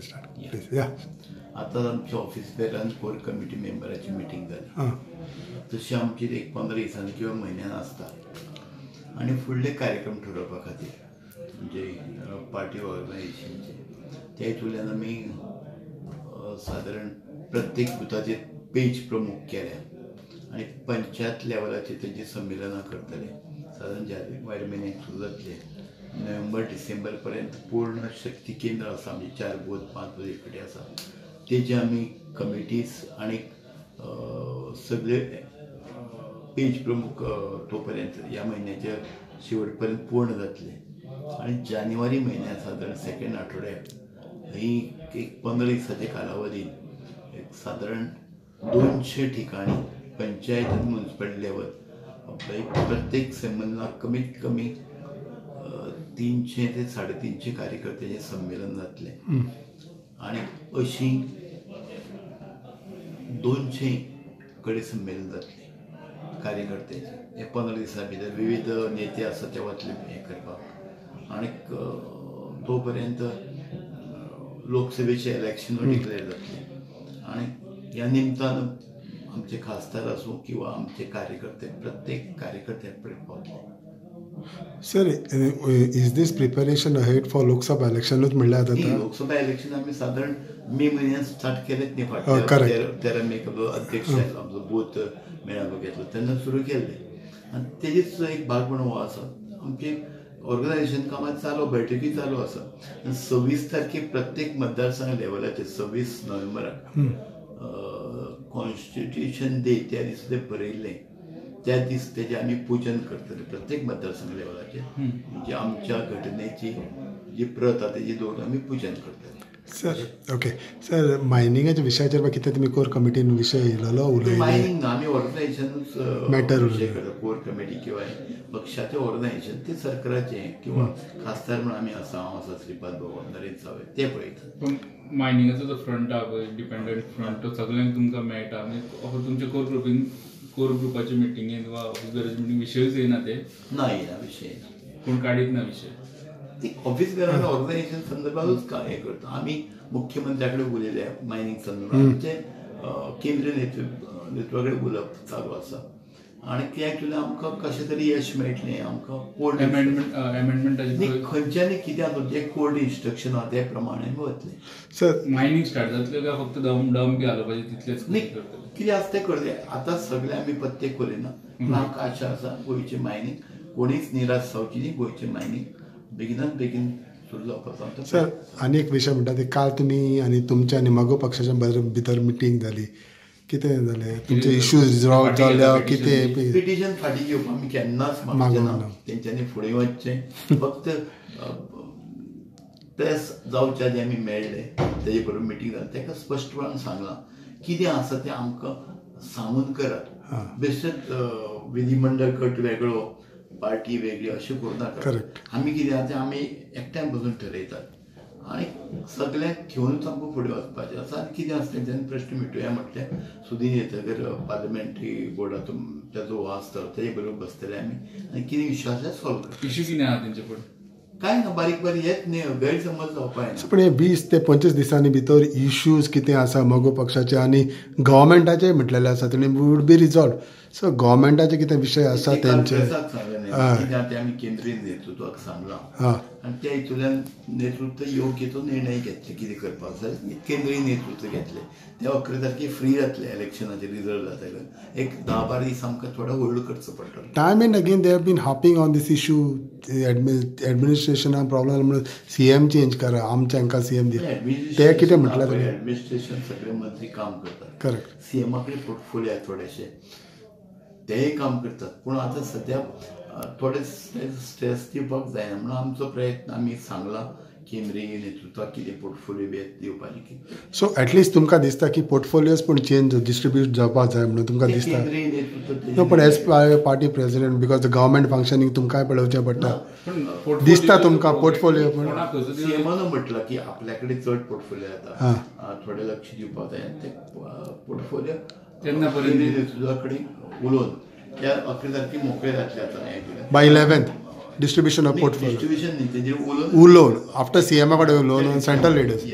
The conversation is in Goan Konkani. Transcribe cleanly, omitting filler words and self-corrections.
Start please या. आतां आमच्या ऑफिस बेरान कोर कमिटी मेंबराची मिटींग जाली. तशी आमची एक 15 दिसांनी किंवा म्हयन्यान आसता आनी फुडले कार्यक्रम ठरोवपा खातीर म्हणजे पार्टी ऑर्गनायझेशनचे त्या हितूंतल्यान आमी सादारण प्रत्येक बुथाचेर पेज प्रमुख केल्या आनी पंचायत लेवलाचेर तेंची संमेलनां करतले. सादारण जानेवारी म्हयन्याक सुरू जातले, नोव्हेंबर डिसेंबर पर्यंत पूर्ण शक्ती केंद्र आसा आमचे 4 बूथ 5 बूथ एकटे आसा तेजे आमी कमिटीज आनी सगळे पेज प्रमुख तो पर्यंत ह्या म्हयन्याच्या शेवट पर्यंत पूर्ण जातले. आनी जानेवारी म्हयन्यात सादारण सेकंड आठवड्याक ही एक 15 दिसाच्या कालावधीन एक सादारण 200 ठिकाणी पंचायत आनी म्युनिसिपल लेवल प्रत्येक संमेलनाक कमीत कमी 300 ते 350 कार्यकर्त्यांचें संमेलन जातलें आनी अशी 200 कडेन संमेलन जातलें कार्यकर्त्यांचें. हे 15 दिसां भितर विविध नेते आसा ते वतले हें करपाक आनी तो पर्यंत लोकसभेचें इलेक्शनूय डिक्लेर जातलें आनी ह्या निमतान आमचे खासदार आसूं किंवा आमचे कार्यकर्ते प्रत्येक कार्यकर्त्या कडेन पावतले. Sir, is this preparation ahead for Lok Sabha इलेक्शनूच म्हणल्यार जाता? लोकसभा इलेक्शन आमी सादारण मे म्हयन्यान स्टार्ट केलेंच न्ही, फाटल्या 13 मेक अध्यक्ष आयलो आमचो बूथ मेळावो घेतलो तेन्ना सुरू केल्लें आनी तेजीच एक भाग म्हणून हो आसा. आमची ऑर्गनायझेशन कामां चालू, बैठकी चालू आसा. आनी 26 तारखेक प्रत्येक मतदारसंघ लेवलाचेर 26 नोव्हेंबराक कॉन्स्टिट्युशन डे त्या दिसा तें बरयल्लें त्या दीस तेजें आमी पुजन करतले प्रत्येक मतदारसंघ लेवलाचेर, म्हणजे आमच्या घटनेची जी प्रत आसा तेजी दवरून आमी पुजन करतले. सर ओके सर, मायनिंगाच्या विशयाचेर बा कितें तुमी कोर कमिटीन विशय येयलेलो उलयले? मायनिंग ना, आमी ऑर्गनायझेशनूच मॅटर विशय करता. कोर कमिटी किंवा पक्षाचें ऑर्गनायझेशन ते सरकाराचें किंवा खासदार म्हणून आमी आसा, हांव आसा, श्रीपाद बाबा, नरेंद्र सावय ते पळयतात. पूण मायनिंगाचो जो फ्रंट आहा पळय डिपेंडंट फ्रंट तो सगळ्यांक तुमकां मेळटा म्हणजे तुमच्या कोर ग्रुपीन कोर ग्रुपाच्या मिटिंगेन वा ऑफिस बेराच्या मिटिंग विशयूच येयना ते? ना, येयना विशय येयना, कोण काडीत ना विशय. ती ऑफिस बेरान ऑर्गनायझेशन संदर्भातूच हें करता. आमी मुख्यमंत्र्या कडेन उलयले मायनिंग संदर्भात, आमचे केंद्रीय नेतृत्वा कडेन उलोवप चालू आसा आनी ते एक्चुअली आमकां कशें तरी यश मेळटलें. आमकां कोर्ट एमेंडमेंटाचें खंयच्यानी कितें आसा जे कोर्ट इन्स्ट्रक्शन आहा ते प्रमाणे वतलें. सर मायनिंग स्टार्ट जातलें काय फक्त डंप बी घालपाचें तितलेंच न्ही? कितें आसा तें करतलें. आतां सगळें आमी पत्ते करिना, पूण आमकां आशा आसा गोंयचें मायनिंग कोणीच निराश जावची न्ही, गोंयचें मायनिंग बेगिनात बेगीन सुरू जावपाचो. सर आनी एक विशय म्हणटा ते काल तुमी आनी तुमच्या आनी मगो पक्षाच्या भितर मिटींग जाली, कितें जालें? तुमचे इश्यूज रिजॉल्व जाल्या कितें? पिटिशन फाटीं घेवपाक आमी केन्नाच मागचें ना, तेंच्यांनी फुडें वचचें. फक्त प्रेस जावच्या आदी आमी मेळ्ळे तेजे बरोबर मिटींग जाली, ताका स्पश्टपणान सांगलां कितें आसा तें आमकां सांगून करात, बेश्टेच विधिमंडळ गट वेगळो पार्टी वेगळी अशें करूं नाका. आमी कितें आसा तें आमी एकठांय बसून ठरयतात आनी सगळ्यांक घेवनूच आमकां फुडें वचपाचें आसा. आनी कितें आसा तेंच्यांनी प्रश्न मिटोवया म्हटलें सुदीन येतकर पार्लमेंटरी बोर्डाचो तेजो हो आसतलो तेजे बरोबर बसतले आमी आनी कितें इश्यू आसा सॉल्व करतले. इश्यू कितें आहा तेंचे पण? कांय ना, बारीक बारीक हेच न्ही गैरसमज जावपा जायना. पूण हे 20 ते 25 दिसांनी भितर इश्यूज कितें आसा मगो पक्षाचे आनी गव्हर्मेंटाचे म्हटलेले आसा तेणी वूड बी रिजॉल्व. सो गव्हर्मेंटाचे कितें विशय आसा तेंचे ते आमी केंद्रीय नेतृत्वाक सांगलां आनी त्या हितूंतल्यान नेतृत्व योग्य तो निर्णय घेतले कितें करपाक जाय केंद्रीय नेतृत्व घेतलें. ते 11 तारखे फ्री जातले इलेक्शनाचे रिजल्ट जातकर एक 10-12 दीस आमकां थोडो होल्ड करचो पडटलो. Time and again they have been hopping on this issue, एडमिनिस्ट्रेशनाक problem म्हणून सीएम चेंज करा, आमच्या हांकां सीएम दी, ते कितें म्हटलें? एडमिनिस्ट्रेशन सगळे मंत्री काम करतात, करेक्ट. सीएमा कडेन पोर्टफोलियो आहा थोडेशे, तेय काम करतात, पूण आतां सद्या थोडे स्ट्रेस दिवपाक जायना म्हणून आमचो प्रयत्न आमी सांगला केंद्रीय नेतृत्वाक कितें पोर्टफोलियो बी दिवपाचें. सो एटलिस्ट तुमकां दिसता की पोर्टफोलियोज पूण चेंज डिस्ट्रिब्यूट जावपाक जाय म्हणून तुमकां दिसता? केंद्रीय नेतृत्व नो, पूण as party president because the government functioning तुमकांय पळोवचें पडटा, दिसता तुमकां पोर्टफोलियो? पण सीएमान म्हटलां की आपल्या कडेन चड पोर्टफोलियो येता, थोडें लक्ष दिवपाक जाय आनी ते पोर्टफोलियो तेन्ना केंद्रीय नेतृत्वा कडेन उलोवन त्या 11 तारखे मोकळे जातले आतां. By 11th distribution of portfolio. Distribution न्ही, तेजेर उलोवन उलोवन आफ्टर सीएमा कडेन उलोवन सेंट्रल लिडर्स.